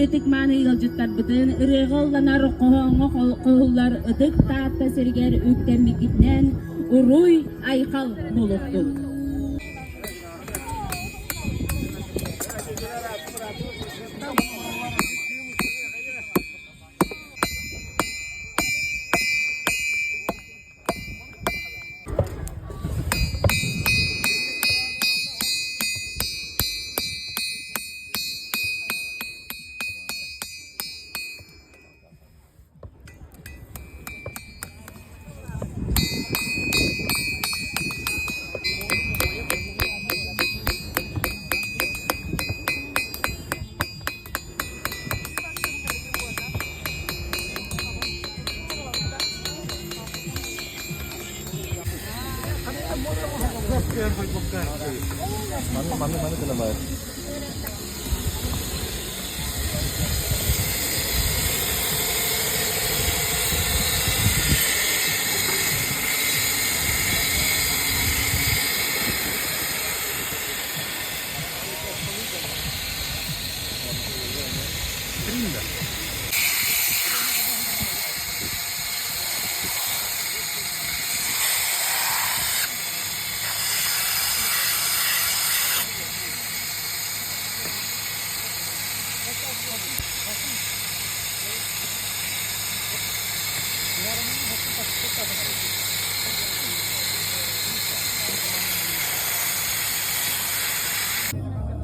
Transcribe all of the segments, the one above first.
Ытык-мааны ыалдьыттарбытын ырыаҕа ылланар, хоһооҥҥо хоһуллар ытык Таатта сиригэр үктэммиккитинэн уруй-айхал буолуохтун! Маны маны маны гына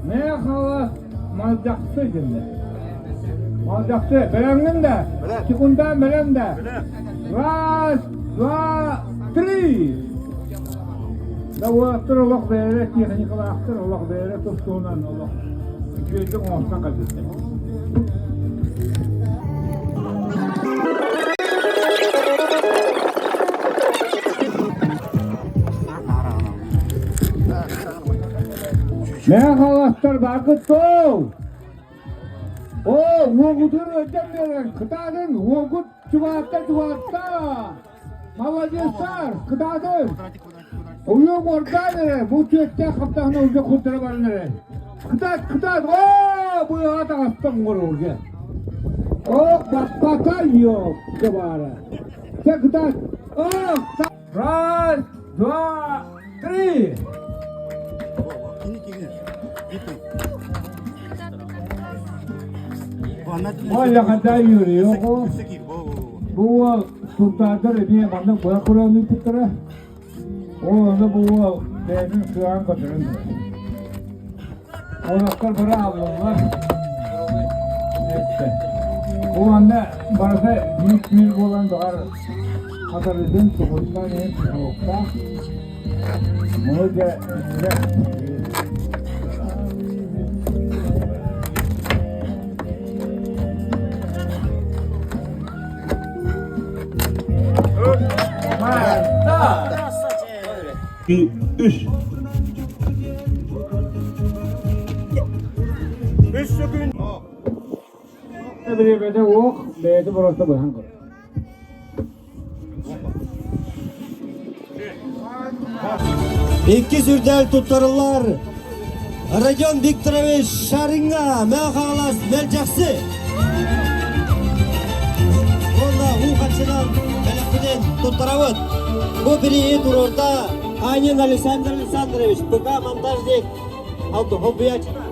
Мехала Малдьахсы дьиннэ. Малдьахсы, бэлэмҥин да? Секунда бэлэм да? Раз, два, три! Да уолаттар олох бэйэлэрэ техникалаахтар, олох бэйэлэрэ тус-туһунан олох үчүгэйдик оҥостон кэлбиттэр. Мэҥэ Хаҥаластар бааргыт дуо? Оо, уолгутун ыалдьан биэрэн, кытаатын, уолгут чугаһатта, чугаһатта! Маладьыастар, кытаатын! Уйуҥ уордаан эрэ, бу түөттээх хаптаһына уже курдара баран эрэ. Кытаат, кытаат, оо, быаҕа таҕыстан оҥоруурга. Оо, баппата ёпта баара. Чэ, кытаат, оо, Раз, два, три! Ой, Юрий, бу уол сунтаардар эмиэ маннык быһа кураан ыыппыттара. Ол ону бу уол бэйэтин сыаҕан көтөрөн Уолаттар бары ааллаллар. Бу манна барыта биир түүл буолан баҕар хатарыытын тугуттан иһин тутулуктаах. Ону дьэ Үс. Үс күн. Бириэмэтэ уох, бэйэтэ просто быһан көр. Иккис үрдэл туттарыллар Родион Викторович Шаринга Мэхалас Мэлдьэхси. Уонна уу хаччынан бэлэхпитин туттарабыт. Бу бирииһи туруорда Анин Александр Александрович, ПК монтажник Холбуячина.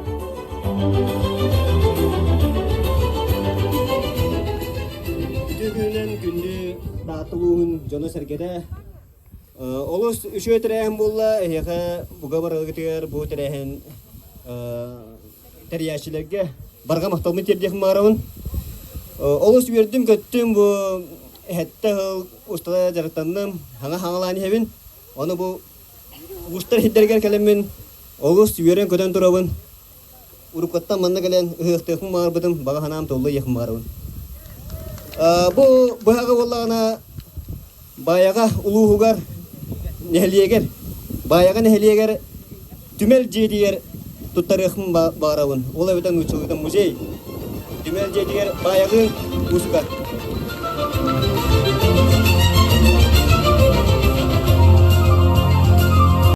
Үтүө күнүнэн күндү Таатта улууһун дьоно-сэргэтэ Олус үчүгэй тэрээһин буолла. Эһиэхэ буга барыгытыгар бу тэрээһин тэрийээччилэргэ барҕа махталбын тиэрдиэхпин баҕарабын. Олус үөрдүм-көттүм бу эһэттэ сыл устата дьарыктанным, хаҥа хаҥалаан иһэбин. Ону бу уустар иһиттэригэр кэлэммин олус үөрэн-көтөн турабын. Уруккуттан манна кэлэн ыһыахтыахпын баҕарбытым, баҕа санаам толло иһиэхпин баҕарабын. Бу быһаҕы буоллаҕына Баайаҕа улууһугар нэһилиэгэр Баайаҕа нэһилиэгэр түмэл дьиэтигэр туттарыахпын баҕарабын. Ол эбэтэр нууччалыыта музей. Түмэл дьиэтигэр Баайаҕы музыка.